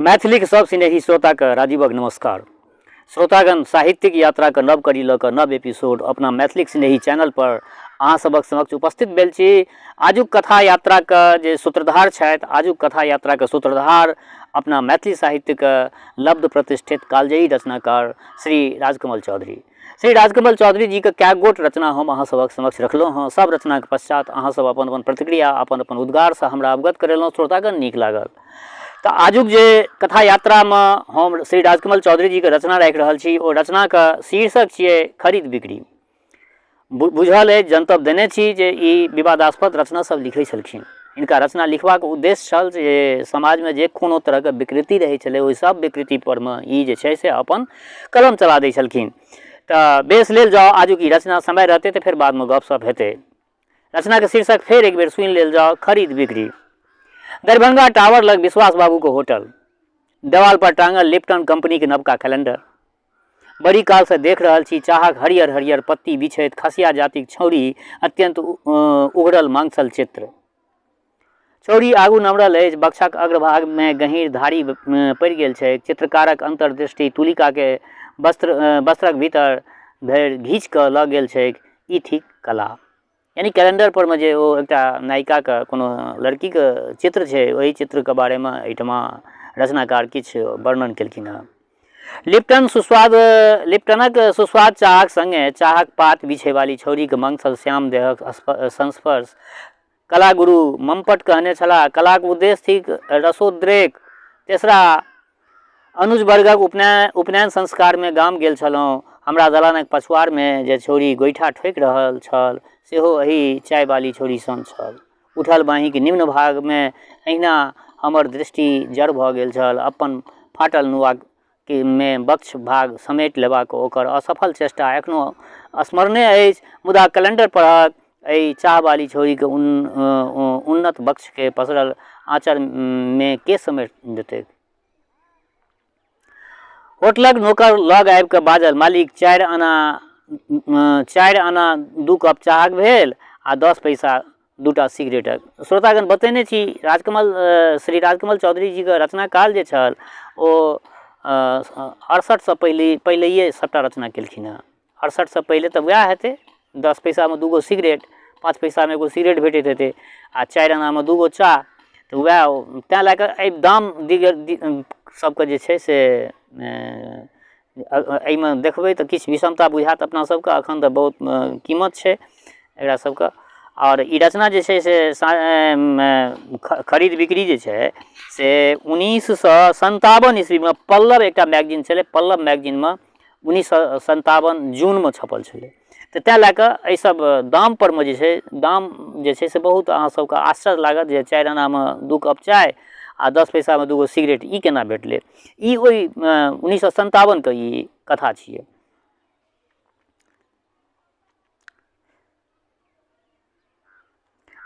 मैथिलीक सब सिनेही श्रोताके राजीवक नमस्कार। श्रोतागण, साहित्यिक यात्राके नव कड़ी लऽ कऽ नव एपिसोड अपना मैथिलीक सिनेही चैनल पर अहाँ सभक समक्ष उपस्थित भेल छी। आजुक कथा यात्राके जे सूत्रधार छथि, आजुक कथा यात्राके सूत्रधार अपना मैथिली साहित्यके लब्ध प्रतिष्ठित कालजयी रचनाकार श्री राजकमल चौधरी। श्री राजकमल चौधरी जीके कए गोट रचना हम अहाँ सभक समक्ष रखलहुँ हँ। सभ रचनाके पश्चात अहाँ सब अपन अपन प्रतिक्रिया, अपन अपन उद्गारसँ हमरा अवगत करेलहुँ। श्रोतागण, नीक लागल तऽ आजुक जे कथा यात्रामे हम श्री राजकमल चौधरी जीके रचना राखि रहल छी, ओ रचनाके शीर्षक छियै खरीद बिक्री। बुझल अछि, जनतब देने छी जे ई विवादास्पद रचना सब लिखै छलखिन। हिनका रचना लिखबाक उद्देश्य छल जे समाजमे जे कोनो तरहके विकृति रहै छलै, ओहि सब विकृति परमे ई जे छै से अपन कलम चला दै छलखिन। तऽ बेस, लेल जाउ आजुक ई रचना। समय रहतै तऽ फेर बादमे गपशप हेतै। रचनाके शीर्षक फेर एक बेर सुनि लेल जाउ, खरीद बिक्री। दरभंगा टावर लग विश्वास बाबूके होटल। देवाल पर टांगल लिप्टन कंपनीके नवका कैलेंडर। बड़ी कालसँ देख रहल छी चाहक हरियर हरियर पत्ती बिछैत खसिया जातिक छौड़ी, अत्यन्त उघड़ल मांसल चित्र। छौड़ी आगू नमरल अछि, बक्षक अग्रभागमे गहींर धारी पड़ि गेल छैक। चित्रकारक अन्तर्दृष्टि तुलिकाके वस्त्रक भीतर धरि घीचि कऽ लऽ गेल छैक। ई थिक कला। यानी कैलेंडर परमे जे ओ एकटा नायिकाके, कोनो लड़कीके चित्र छै, ओहि चित्रके बारेमे एहिठमा रचनाकार किछु वर्णन केलखिन हँ। लिप्टनक सुस्वाद चाहक सङ्गे चाहक पात बिछैवाली छौड़ीके मंसल श्याम देहक संस्पर्श। कलागुरु मम्पट कहने छलाह, कलाक उद्देश्य थिक रसोद्रेक। तेसरा अनुज वर्गक उपनयन संस्कारमे गाम गेल छलहुँ। हमरा दलानक पछुआड़मे जे छौड़ी गोइठा ठोकि रहल छल, सेहो एही चायवाली छौड़ी सन छल। उठल बाँहिक निम्न भागमे एहिना हमर दृष्टि जड़ भऽ गेल छल। अपन फाटल नुआमे वक्ष भाग समेटि लेबाक ओकर असफल चेष्टा एखनो स्मरणे अछि। मुदा कैलेंडर परहक एहि चाहवाली छौड़ीके उन्नत वक्षके पसरल आँचरमे के समेटि देतैक? होटलक नोकर लग आबि कऽ बाजल, मालिक, 4 आना 2 कप चाहक भेल आ 10 पैसा दूटा सिगरेटक। श्रोतागण, बतेने छी, श्री राजकमल चौधरी जीके रचनाकाल जे छल, ओ 68सँ पहिले पहिलैए सभटा रचना केलखिन हेँ। 68सँ पहिले तऽ वएह हेतै, 10 पैसामे दूगो सिगरेट, 5 पैसामे एगो सिगरेट भेटैत हेतै आ 4 आनामे दूगो चाह। तऽ वएह, तैँ लए कऽ एहि दाम दिगर सबके जे छै से एहिमे देखबै तऽ किछु विषमता बुझायत अपना सबके। एखन तऽ बहुत कीमत छै एकरा सबके। आओर ई रचना जे छै से खरीद बिक्री जे छै से 1957 ईस्वीमे पल्लव एकटा मैगजीन छलै, पल्लव मैगजीनमे 1957 जूनमे छपल छलै। तऽ तैँ लए कऽ एहिसब दाम परमे जे छै, दाम जे छै से बहुत अहाँ सबके आश्चर्य लागत जे 4 आनामे 2 कप चाय आ 10 पैसामे दूगो सिगरेट, ई केना भेटलै? ई ओहि 1957के ई कथा छियै।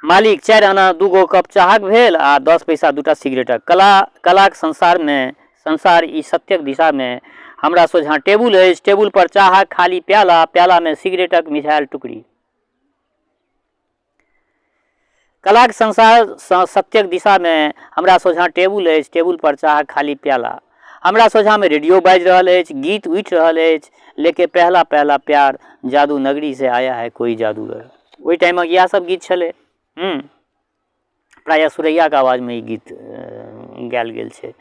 मालिक, 4 आना दूगो कप चाहक भेल आ 10 पैसा दूटा सिगरेटक। कलाक संसार ई सत्यक दिशामे हमरा सोझाँ टेबुल अछि। टेबुल पर चाहक खाली प्याला, प्यालामे सिगरेटक मिझायल टुकड़ी। कलाक संसारसँ सत्यक दिशामे हमरा सोझाँ टेबुल अछि, टेबुल पर चाहक खाली प्याला। हमरा सोझाँमे रेडियो बाजि रहल अछि, गीत उठि रहल अछि, लेके पहला पहला प्यार जादू नगरी से आया है कोई जादूगर। ओहि टाइमक इएह सब गीत छलै। प्रायः सुरैयाके आवाजमे ई गीत गायल गेल छै।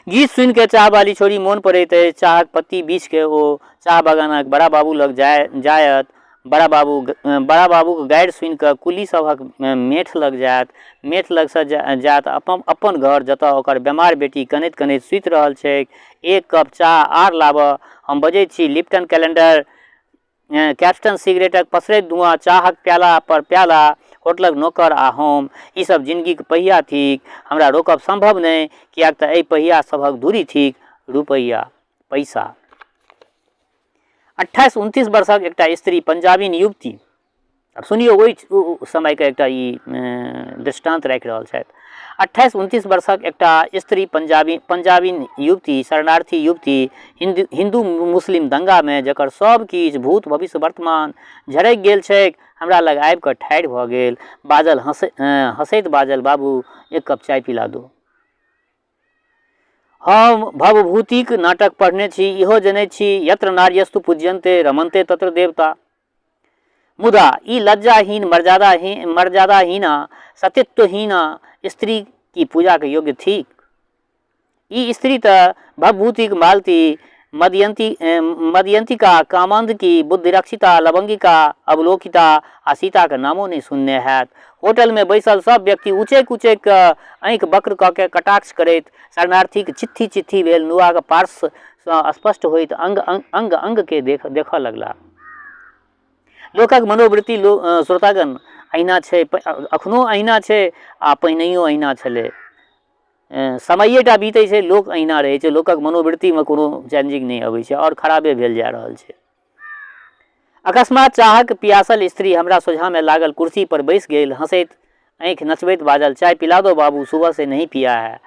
गीत सुनिके चाहवाली छोड़ी मोन पड़ैत अछि। चाहक पत्ती बीछके ओ चाह बगानक बड़ा बाबू लग जायत। बड़ा बाबूके गारि सुनिकऽ कुली सभक मेठ लग जायत। मेठ लगसँ जायत अपन अपन घर, जतऽ ओकर बेमार बेटी कनैत कनैत सुति रहल छैक। एक कप चाह आर लाबऽ, हम बजैत छी। लिप्टन कैलेंडर, कैप्टन सिगरेटक पसरैत धुआँ, चाहक प्याला पर प्याला, होटलक नोकर आ हम, ई सब जिनगीक पहिया थिक। हमरा रोकब सम्भव नहि, किएक तऽ एहि पहिया सभक धुरी थिक रुपैआ, पैसा। 28-29 वर्षक एकटा स्त्री, पंजाबी युवती। आब सुनियौ, ओहि समयके एकटा ई दृष्टान्त राखि रहल छथि। 28-29 वर्षक एकटा स्त्री, पंजाबी युवती, शरणार्थी युवती, हिन्दू हिन्दू मुस्लिम दंगामे जकर सब किछु, भूत, भविष्य, वर्तमान झरकि गेल छैक, हमरा लग आबि कऽ ठाढ़ि भऽ गेल। बाजल, हँसैत बाजल, बाबू, एक कप चाय पिला दो। हम भवभूतिक नाटक पढ़ने छी, इहो जनैत छी यत्र नार्यस्तु पूज्यन्ते रमन्ते तत्र देवता। मुदा ई लज्जाहीन, मर्यादाहीना, सतीत्वहीना स्त्री की पूजाक योग्य थिक? ई स्त्री तऽ भवभूतिक मालती, मदयन्तिका, कामान्धकी, बुद्धिरक्षिता, लवंगिका, अवलोकिता आ सीताक नामो नहि सुनने हैत। होटलमे बैसल सभ व्यक्ति उचकि-उचकि कऽ आँखि वक्र कऽ कए कटाक्ष करैत शरणार्थीक चित्थी-चित्थी भेल नुआक पार्श्वसँ स्पष्ट होइत अंग-अंगकेँ देखऽ लगलाह। लोकक मनोवृत्ति श्रोतागण अहिना छै, अखनो अहिना छै आ पहिनहियो अहिना छलै। समैएटा बीतै छै, लोक अहिना रहै छै। लोकक मनोवृत्तिमे कोनो चेंजिंग नहि अबै छै, आओर खराबे भेल जा रहल छै। अकस्मात चाहक पियासल स्त्री हमरा सोझाँमे लागल कुर्सी पर बैस गेल। हँसैत आँखि नचबैत बाजल, चाय पिला दो बाबू, सुबह से नहीं पिया है।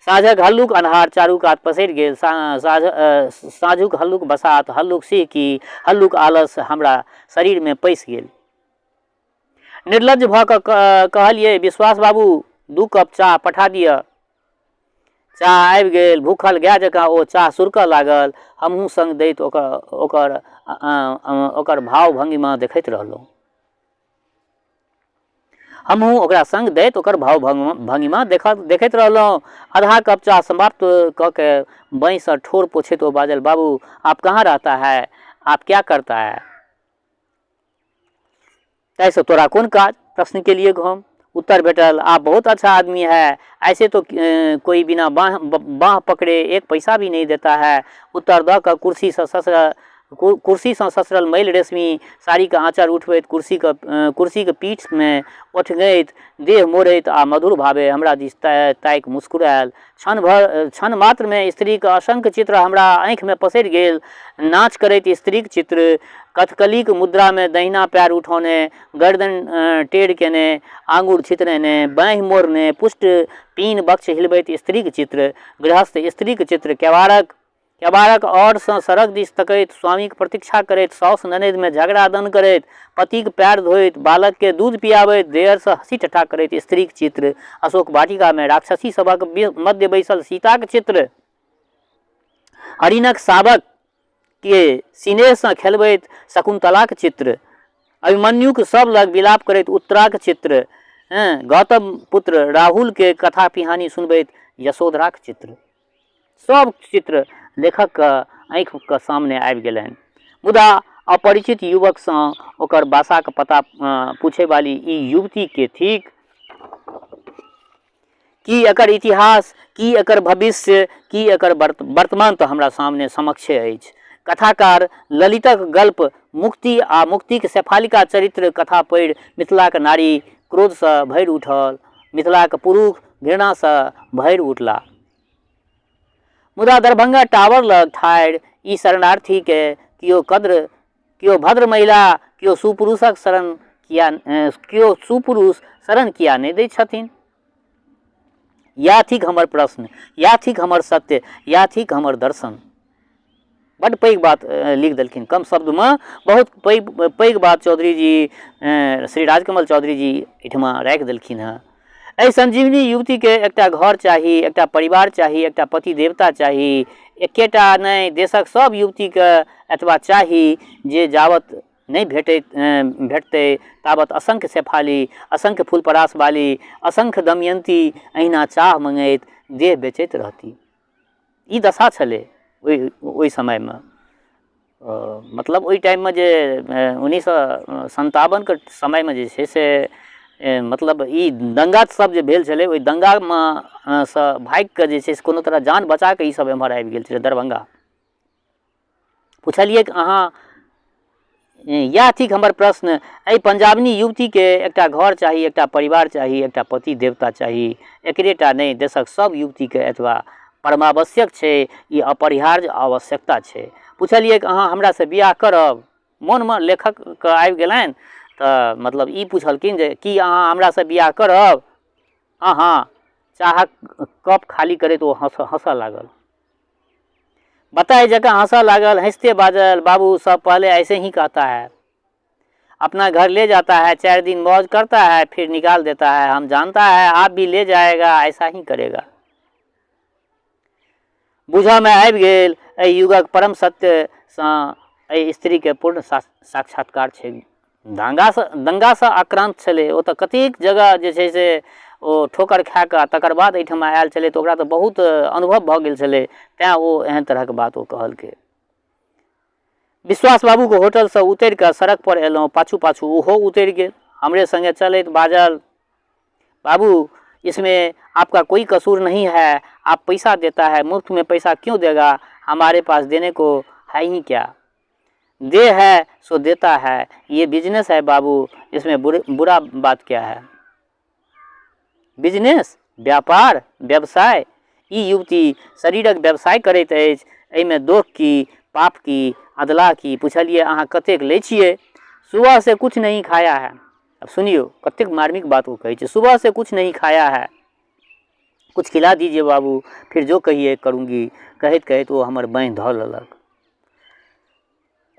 साँझक हल्लुक अन्हार चारू कात पसरि गेल। साँझुक हल्लुक बसात, हल्लुक सिहकी, हल्लुक आलस हमरा शरीरमे पैसि गेल। निर्लज्ज भऽ कऽ कहलियै, विश्वास बाबू, 2 कप चाह पठा दिअ। चाह आबि गेल। भूखल गाय जकाँ ओ चाह सुरकऽ लागल। हमहूँ संग दैत ओकर ओकर भाव भंगिमा देखैत रहलहुँ। हमहूँ ओकरा संग दैत ओकर भाव भंगिमा देखैत रहलहुँ। आधा कप चाह समाप्त कऽ के बाँहिसँ ठोर पोछैत ओ बाजल, बाबू, आप कहाँ रहता है? आप क्या करता है? ताहिसँ तोरा कोन काज? प्रश्न केलियै हम। उत्तर भेटल, आप बहुत अच्छा आदमी है, ऐसे तो कोई बिना बाँह पकड़े एक पैसा भी नहीं देता है। उत्तर दऽ कऽ कुर्सीसँ ससरल मैल रेशमी साड़ीके आँचर उठबैत कुर्सीके पीठमे ओठगैत देह मोड़ैत आ मधुर भावे हमरा दिस ताकि मुस्कुरायल। क्षण मात्रमे स्त्रीक असंख्य चित्र हमरा आँखिमे पसरि गेल। नाच करैत स्त्रीक चित्र, कथकलीक मुद्रामे दहिना पएर उठौने, गर्दनि टेढ़ केने, आँगुर छितरेने, बाँहि मोड़ने, पुष्ट पीन वक्ष हिलबैत स्त्रीक चित्र, गृहस्थ स्त्रीक चित्र, केबाड़क ओरसँ सड़क दिस तकैत, स्वामीक प्रतीक्षा करैत, साउस ननदिमे झगड़ा-दन करैत, पतिक पएर धोइत, बालककेँ दूध पियाबैत, देयरसँ हँसी-ठट्ठा करैत स्त्रीक चित्र, अशोक वाटिकामे राक्षसी सभक मध्य बैसल सीताक चित्र, हरिणक शावककेँ सिनेहसँ खेलबैत शकुन्तलाक चित्र, अभिमन्युक शव लग विलाप करैत उत्तराक चित्र, गौतम पुत्र राहुलकेँ कथा-पिहानी सुनबैत यशोधराक चित्र। सभ चित्र लेखकके आँखिके सामने आबि गेलनि। मुदा अपरिचित युवकसँ ओकर बासाक पता पूछयवाली ई युवती के थिक? की एकर इतिहास, की एकर भविष्य, की एकर वर्तमान तऽ हमरा सामने समक्षे अछि। कथाकार ललितक गल्प मुक्ति आ मुक्तिक शेफालिका चरित्र कथा पढ़ि मिथिलाक नारी क्रोधसँ भरि उठल, मिथिलाक पुरुष घृणासँ भरि उठला। मुदा दरभंगा टावर लग ठाढ़ि ई शरणार्थीके केओ कद्र, केओ भद्र महिला, केओ सुपुरुषक शरण किया, केओ सुपुरुष शरण किया नहि दैत छथिन? इएह थिक हमर प्रश्न, इएह थिक हमर सत्य, इएह थिक हमर दर्शन। बड्ड पैघ बात लिख देलखिन कम शब्दमे, बहुत पैघ पैघ बात चौधरी जी, श्री राजकमल चौधरी जी एहिठमा राखि देलखिन हेँ। एहि संजीवनी युवतीके एकटा घर चाही, एकटा परिवार चाही, एकटा पति देवता चाही। एकेटा नहि, देशक सभ युवतीके एतबा चाही जे जाबत नहि भेटतै ताबत असंख्य शेफाली, असंख्य फुलपरास वाली, असंख्य दमयन्ती अहिना चाह मँगैत देह बेचैत रहती। ई दशा छलै ओहि समयमे। मतलब ओहि टाइममे जे 1957के समयमे जे छै से मतलब ई दङ्गा सब जे भेल छलै, ओहि दङ्गामे सँ भागिकऽ जे छै से कोनो तरह जान बचाकऽ ई सब एम्हर आबि गेल छलै दरभङ्गा। पुछलियै अहाँ, इएह थिक हमर प्रश्न, एहि पंजाबनी युवतीके एकटा घर चाही, एकटा परिवार चाही, एकटा पति देवता चाही। एकरेटा नहि, देशक सब युवतीके एतबा परमावश्यक छै, ई अपरिहार्य आवश्यकता छै। पुछलियै अहाँ हमरासँ बियाह करब? मोनमे लेखकके आबि गेलनि तऽ मतलब ई पुछलखिन जे की अहाँ हमरासँ बियाह करब? अहाँ चाहक कप खाली करैत ओ हँसऽ लागल, बताहि जकाँ हँसऽ लागल। हँसिते बाजल, बाबू, सब पहले ऐसे ही कहता है, अपना घर ले जाता है, 4 दिन मौज करता है, फिर निकाल देता है। हम जानता है आप भी ले जाएगा, ऐसा ही करेगा। बुझऽमे आबि गेल एहि युगक परम सत्यसँ एहि स्त्रीके पूर्ण साक्षात्कार छै। दाङ्गासँ दङ्गासँ आक्रान्त छलै ओ तऽ कतेक जगह जे छै से ओ ठोकर खाकऽ तकर बाद एहिठमा आयल छलै तऽ ओकरा तऽ बहुत अनुभव भऽ गेल छलै, तैँ ओ एहन तरहक बात ओ कहलकै। विश्वास बाबूके होटलसँ उतरिकऽ सड़कपर अयलहुँ, पाछू पाछू ओहो उतरि गेल। हमरे सङ्गे चलैत बाजल, बाबू इसमें आपका कोई कसूर नहीं है, आप पैसा देता है, मुफ्त में पैसा क्यों देगा, हमारे पास देने को है ही क्या, दे है सो देता है, ये बिजनेस है बाबू, इसमें बुरा बात क्या है। बिजनेस, व्यापार, व्यवसाय, ई युवती शरीरक व्यवसाय करैत अछि, एहिमे दोख की, पाप की, अदला की। पुछलियै, अहाँ कतेक लै छियै? सुबह से कुछ नहीं खाया है। आब सुनियौ कतेक मार्मिक बात ओ कहै छै, सुबह से कुछ नहीं खाया है, कुछ खिला दीजिए बाबू, फिर जो कहिए करूँगी। कहैत कहैत ओ हमर बाँहि धऽ लेलक।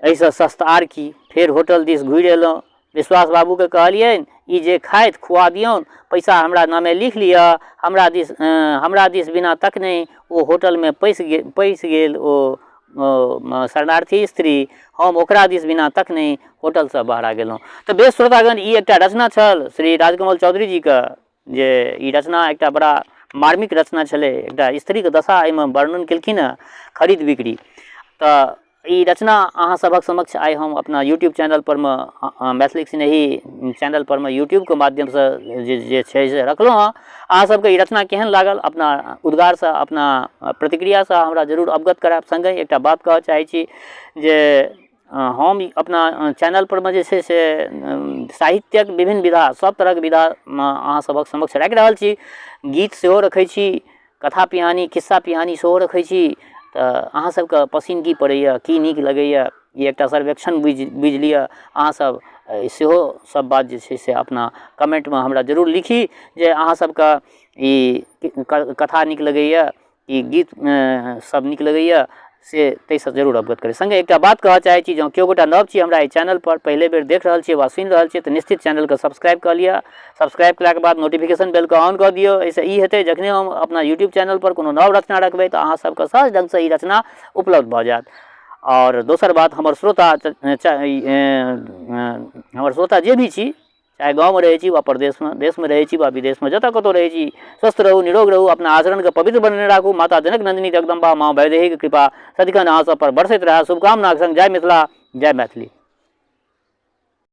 एहिसँ सस्त आर की। फेर होटल दिस घुरि अयलहुँ। विश्वास बाबूके कहलियनि, ई जे खाथि खुआ दियौन, पैसा हमरा नामे लिख लिअ। हमरा दिस बिना तकने ओ होटलमे पैसि गेल ओ शरणार्थी स्त्री। हम ओकरा दिस बिना तकने होटलसँ बहरा गेलहुँ। तऽ बेस श्रोतागण, ई एकटा रचना छल श्री राजकमल चौधरी जीके, जे ई रचना एकटा बड़ा मार्मिक रचना छलै। एकटा स्त्रीके दशा एहिमे वर्णन केलखिन हेँ, खरीद बिक्री। तऽ ई रचना अहाँ सभक समक्ष आइ हम अपना यूट्यूब चैनलपर मे, मैथिलीक स्नेही चैनलपर मे यूट्यूबके माध्यमसँ जे जे छै से रखलहुँ हँ। अहाँ सबके ई रचना केहन लागल, अपना उद्गारसँ, अपना प्रतिक्रियासँ हमरा जरूर अवगत करायब। सङ्गहि एकटा बात कहऽ चाहै छी जे हम अपना चैनलपर मे जे छै से साहित्यक विभिन्न विधा, सब तरहक विधामे अहाँ सभक समक्ष राखि रहल छी। गीत सेहो रखै छी, कथा पिहानी, खिस्सा पिहानी सेहो रखै छी। तऽ अहाँ सबके पसिन की पड़ैए, की नीक लगैए, ई एकटा सर्वेक्षण बुझि बुझि लिअ। अहाँ सब सेहो सब बात जे छै से अपना कमेन्टमे हमरा जरूर लिखी जे अहाँ सबके ई कथा नीक लगैए, ई गीत सब नीक लगैए, से ताहिसँ जरूर अवगत करी। सङ्गे एकटा बात कहऽ चाहै छी, जँ केओ गोटा नव छी हमरा एहि चैनलपर, पहिले बेर देख रहल छियै वा सुनि रहल छियै, तऽ निश्चित चैनलके सब्सक्राइब कऽ लिअ। सब्सक्राइब कयलाके बाद नोटिफिकेशन बेलके ऑन कऽ दियौ। एहिसँ ई हेतै, जखने हम अपना यूट्यूब चैनलपर कोनो नव रचना रखबै तऽ अहाँ सबके सहज ढङ्गसँ ई रचना उपलब्ध भऽ जायत। आओर दोसर बात, हमर श्रोता जे भी छी, चाहे गाँवमे रहै छी वा परदेशमे, देशमे रहै छी वा विदेशमे, जतऽ कतौ रहै छी, स्वस्थ रहू, निरोग रहू, अपना आचरणके पवित्र बनेने राखू। माता जनक नन्दिनी जगदम्बा माँ वैदेहीके कृपा सदिखन अहाँ सब पर बरसैत रहए, शुभकामनाके सङ्ग जय मिथिला, जय मैथिली।